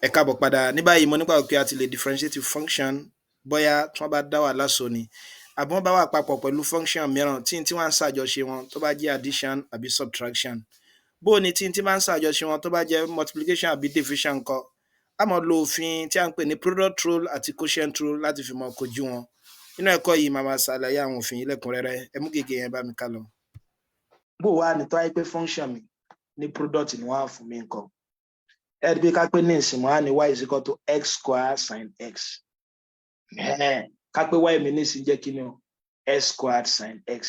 Ẹ káàbọ̀ padà. Ní báyìí, mo nígbàgbọ́ pé a ti lè differentiate function, bóyá tí wọ́n bá dá wà láṣo ni, àbí wọ́n bá wà papọ̀ pẹ̀lú function mìíràn tí wọ́n ń ṣàjọṣe wọn, tó bá jẹ́ addition àbí subtraction. Bó o ní tí bá ń ṣàjọṣe wọn, tó bá jẹ́ multiplication àbí division ńkọ́? A máa lo òfin tí à ń pè ní product rule àti quotient rule láti fi máa kojú wọn. Nínú ẹ̀kọ́ yìí, màá máa ṣàlàyé àwọn òfin yìí lẹ́kùnrẹ́rẹ́. Ẹ mú gègé yẹn, bá mi ká lọ. Bó wá ní tó wáyé pé function mi ní product ni wọ́n á fún mi ńkọ́? Ẹ rí i pé ká pé ní ìsìn, wọ́n á ní y is equal to x square sin x. Ká pé y mi nísìn jẹ́ kí ni o? X squared sin x.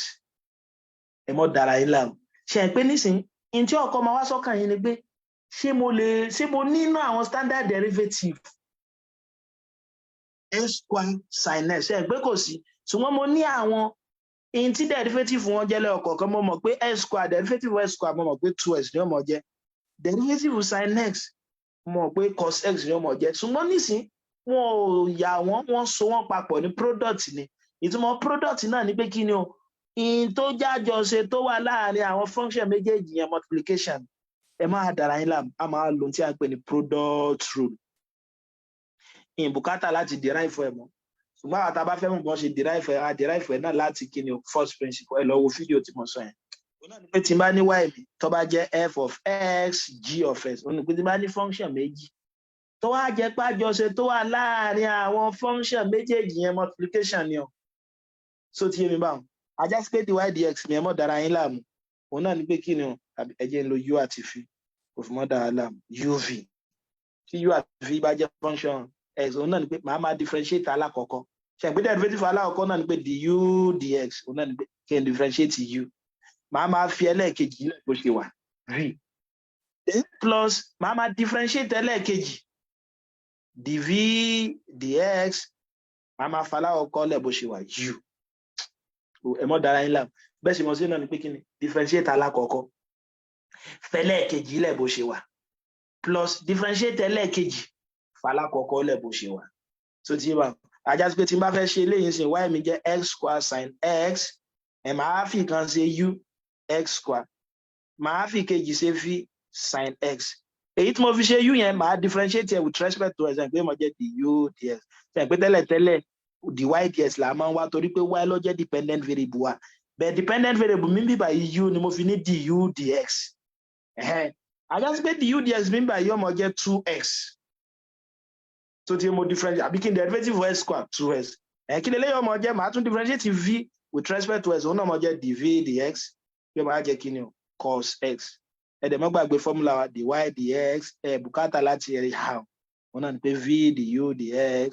Ẹ mọ́ dára yín láàmú. Ṣe é pé nísìn ní tí ọkọ máa wá sọ́kàn yín ni pé ṣé mo lè ṣé mo nínú àwọn standard derivative x square sin x? Ṣe é pé kò sí? Ṣùgbọ́n mo ní àwọn in tí derivative wọn jẹ́ lẹ́ọ̀kọ̀ọ̀kan. Mo mọ̀ pé x square, derivative x square, mo mọ̀ pé 2x ni ó mọ̀ jẹ́. Derivative sin x, mo mọ̀ pé cos x ni ó mọ̀ jẹ́. Ṣùgbọ́n nísìn, wọn ò yà wọ́n, wọ́n so wọ́n papọ̀ ní product ni. Ìtumọ̀ product náà ni pé kí ni o? In tó jájọṣe tó wà láàrin àwọn function méjèèjì yẹn, multiplication. Ẹ máa dára yín láàmú, a máa lò tí a ń pè ní product rule. Ìbùkátà láti derive ẹ mọ́, ṣùgbọ́n àwọn tá a bá fẹ́ mọ̀ bọ́n ṣe derive ẹ̀, a derive ẹ̀ náà láti kí ni o? First principle. Ẹ lọ wo fídíò tí mo sọ yẹn. Òun náà ni pé tí n bá ní y mi tó bá jẹ́ f of x g of x, òun ni pé tí n bá ní function méjì tó wá jẹ́ pàjọṣe tó wà láàrin àwọn function méjèèjì yẹn, multiplication ni o. So ti yé mi báwọn? A já sí pé dy dx mi, ẹ mọ́ dára yín láàmú, òun náà ni pé kí ni o? Tàbí ẹ jẹ́ n lo u àti v, kò fi mọ́ dára láàmú. Uv, tí u àti v bá jẹ́ function x, òun náà ni pé màá máa differentiate alákọ̀ọ́kọ́. Ṣe pé derivative alákọ̀ọ́kọ́ náà ni pé du dx, òun náà ni pé kí n differentiate u, màá máa fi ẹlẹ́ẹ̀kejì lẹ̀ bó ṣe wà, v, plus màá máa differentiate ẹlẹ́ẹ̀kejì, dv dx, màá máa faláwọ̀ lẹ̀ bó ṣe wà, u. Ẹ mọ́ dára yín láàmú. Bẹ́ẹ̀ ṣe mọ̀ sí náà ni pé kí ni? Differentiate alákọ̀ọ́kọ́, fẹlẹ́ẹ̀kejì lẹ̀ bó ṣe wà, plus differentiate ẹlẹ́ẹ̀kejì, falákọ̀ọ́kọ́ lẹ̀ bó ṣe wà. So ti wà, a já sí pé tí n bá fẹ́ ṣe eléyìí sìn, y mi jẹ́ x square sin x, ẹ̀ máa fi kan ṣe u, x square, màá fi kejì ṣe v, sin x. Èyí tí mo fi ṣe u yẹn, màá differentiate ẹ with respect to x, ẹ̀ pé mo jẹ́ du dx. Ṣe pé tẹ́lẹ̀tẹ́lẹ̀, dy dx là máa ń wá, torí pé y ló jẹ́ dependent variable wa. Bẹ́ẹ̀ dependent variable mi bíbà yìí, u ni mo fi ní du dx. A já sí pé du dx mi bíbà yìí, ó máa jẹ́ 2x. Tó ti mo differentiate, àbí kí n derivative of x square, 2x. Ẹ̀ kí lélẹ́yìí ó máa jẹ́? Màá tún differentiate v with respect to x, òun náà máa jẹ́ dv dx, yóò máa jẹ́ kí ni o? Cos x. Ẹ dẹ̀ mọ́ gbàgbé formula wa, dy dx, ẹ bùkátà láti ẹ̀rí how, òun náà ni pé v du dx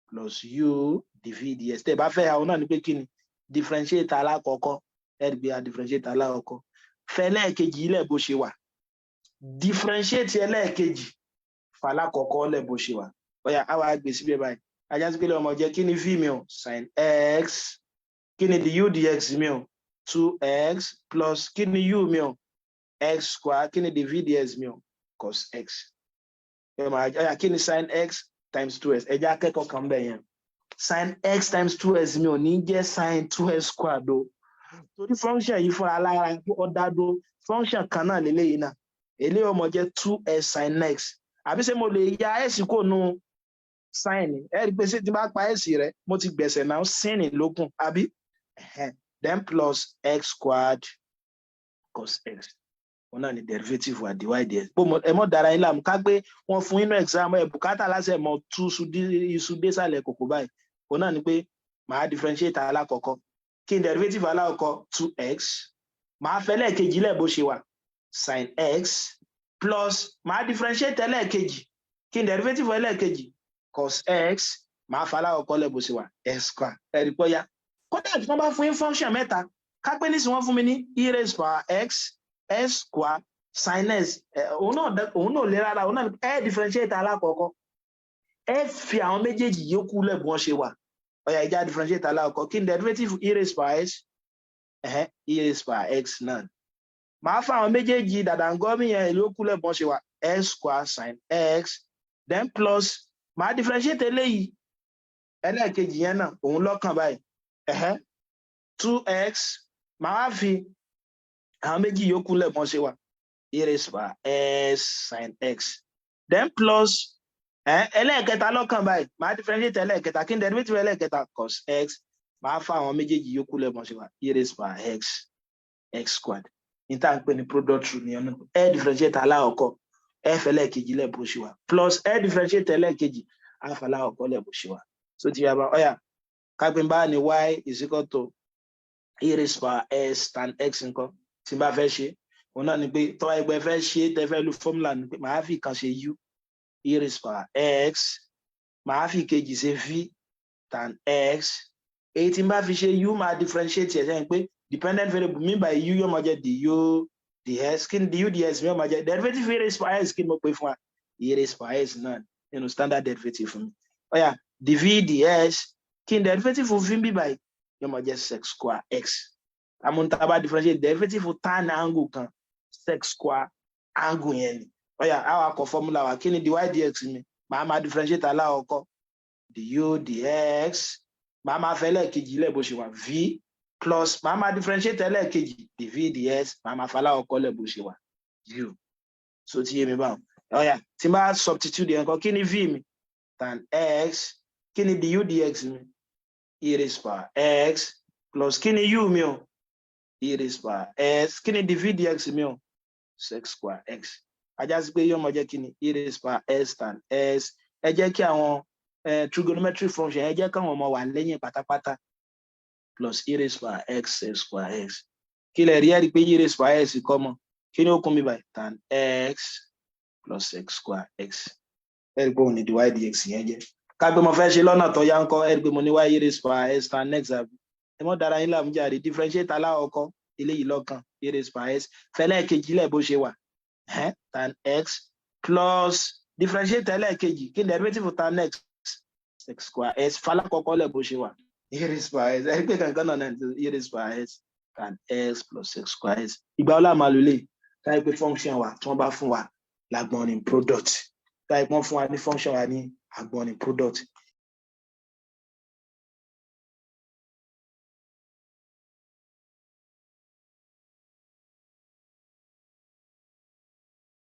plus u dv dx. Tẹ́ ẹ bá fẹ́, àwọn náà ni pé kí ni? Differentiate alákọ̀ọ́kọ́. Ẹ rí pé a differentiate alákọ̀ọ́kọ́, fẹ́ lẹ́ẹ̀kejì ilẹ̀ bó ṣe wà, differentiate ẹlẹ́ẹ̀kejì, falákọ̀ọ́kọ́ lẹ̀ bó ṣe wà. Ó yá, àwa gbé síbẹ̀ báyìí. A já sí pé ó máa jẹ́ kí ni v mi o? Sin x. Kí ni du dx mi o? 2x. Plus kí ni u mi o? X square. Kí ni dv dx mi o? Cos x. Ó yá, kí ni sin x times 2x? Ẹ jẹ́ akẹ́kọ̀ọ́ kan bẹ̀ yẹn. Sin x times 2x mi ò ní jẹ́ sin 2x squared o, torí function yìí fúnra lára ó dá dúró. Function kan náà lélẹ́yìí náà, eléyìí ó máa jẹ́ 2x sin x. Àbí ṣé mo lè ya x kò nu sin? Ẹ rí i pé ṣé tí bá pa x rẹ, mo ti gbẹ̀sẹ̀ náà, sin lókun, àbí? Then plus x squared cos x, òun náà ni derivative wa, dy dx. Ẹ mọ́ dára yín láàmú. Ká pé wọ́n fún inú exam, ẹ bùkátà láti ẹ̀ mọ́ tú iṣu désàlẹ̀ kòkó báyìí. Òun náà ni pé màá differentiate alákọ̀ọ́kọ́. Kí n derivative alákọ̀ọ́kọ́? 2x. Màá fẹ́ lẹ́ẹ̀kejì lẹ̀ bó ṣe wà, sin x, plus màá differentiate ẹlẹ́ẹ̀kejì. Kí n derivative ẹlẹ́ẹ̀kejì? Cos x. Màá fa alákọ̀ọ́kọ́ lẹ̀ bó ṣe wà, x square. Ẹ̀rí pọ́ ya. Kódà tí wọ́n bá fún yín function mẹ́ta, ká pé nísìnyí wọ́n fún mi ní e raised power x x square sin x, òun náà lè rárá. Òun náà ẹ differentiate alákọ̀ọ́kọ́, ẹ fi àwọn méjèèjì yòókù lẹ̀ bí wọ́n ṣe wà. Ó yá, ẹ jẹ́ á differentiate alákọ̀ọ́kọ́. Kí ni derivative e raised power x? E raised power x náà. Màá fa àwọn méjèèjì dàdàngọ́mì yẹn yòókù lẹ̀ bí wọ́n ṣe wà, x square sin x. Then plus màá differentiate eléyìí, ẹlẹ́ẹ̀kejì yẹn náà, òun lọ́kàn báyìí, 2x. Màá fi àwọn méjì yòókù lẹ̀ bí wọ́n ṣe wà, e raised power x sin x. Then plus Ẹlẹ́ẹ̀kẹta lọ́kàn báyìí, màá differentiate ẹlẹ́ẹ̀kẹta. Kí ni derivative ẹlẹ́ẹ̀kẹta? Cos x. Màá fa àwọn méjèèjì yòókù lẹ́mọ̀ ṣe wà, e raised by x x squared. Ní tá à ń pè ní product rule ní ọ̀nà ẹ differentiate alákọ̀ọ́kọ́, ẹ fẹ́ ẹlẹ́ẹ̀kejì lẹ̀ bó ṣe wà, plus ẹ differentiate ẹlẹ́ẹ̀kejì, á fẹ́ alákọ̀ọ́kọ́ lẹ̀ bó ṣe wà. So ti yàrá ọ̀yà kápẹ́ bá ní y is equal to e raised by s tan x nǹkan tí n bá fẹ́ ṣe, òun náà ni pé tọ́wọ́ ẹgbẹ́ fẹ́ ṣe, tẹ́ fẹ́ lu formula ni pé màá fi kan ṣe u, e raised by x, màá fi kejì ṣe v tan x. Èyí tí n bá fi ṣe u, máa differentiate ẹ̀ sẹ́yìn pé dependent variable mi by u yóò máa jẹ́ du ds. Kí ni du ds mi yóò máa jẹ́? Derivative e raised by s, kí ni mo pè fún wa? E raised by s náà nínú standard derivative fún mi. Ó yá, dv ds, kí ni derivative v bí báyìí yóò máa jẹ́? Sec square x. Àmúntà bá differentiate derivative tan angle kan, sec square angle yẹn ni. Ó yá, á wá kọ formula wa. Kí ni dy dx mi? Màá máa differentiate alákọ̀ọ́kọ́, du dx, màá máa fẹ́ lẹ́ẹ̀kejì lẹ̀ bó ṣe wà, v, plus màá máa differentiate ẹlẹ́ẹ̀kejì, dv ds, màá máa fa alákọ̀ọ́kọ́ lẹ̀ bó ṣe wà, u. So ti yé mi báwọn? Ó yá, tí n bá substitute yẹn kan, kí ni v mi? Tan x. Kí ni du dx mi? E raised by x. Plus kí ni u mi o? E raised by s. Kí ni dv dx mi o? Sec square x. Ajá sí pé yóò mọ jẹ́ kí ni? E raised by s tan x. Ẹ jẹ́ kí àwọn trigonometric function, ẹ jẹ́ káwọn ọmọ wà lẹ́yìn pátápátá, plus e raised by x sec square x. Kí lẹ rí? Ẹ rí pé e raised by x kọ́ mọ́. Kí ni ó kún mi báyìí? Tan x plus sec square x. Ẹ rí pé òun ní dy dx yẹn jẹ́. Ká pé mo fẹ́ ṣe lọ́nà tó yá ńkọ́? Ẹ rí pé mo ní y raised by s tan x, àbí? Ẹ mọ́ dára yín láàmú jáde. Differentiate alákọ̀ọ́kọ́, eléyìí lọ́kàn, e raised by s, fẹlẹ́ kejì lẹ̀ bó ṣe wà, tan x, plus differentiate ẹlẹ́ẹ̀kejì. Kí ni derivative tan x? Sec square x. Falákọ̀ọ́kọ́ lẹ̀ bó ṣe wà, e raised by s. Ẹ rí pé kankan náà e raised by s tan x plus sec square x. Ìgbà wo la máa lò lè táyé pé function wa tí wọ́n bá fún wa lágbọ́n ní product, táyé pé wọ́n fún wa ní function wa ní àgbọ̀n ní product?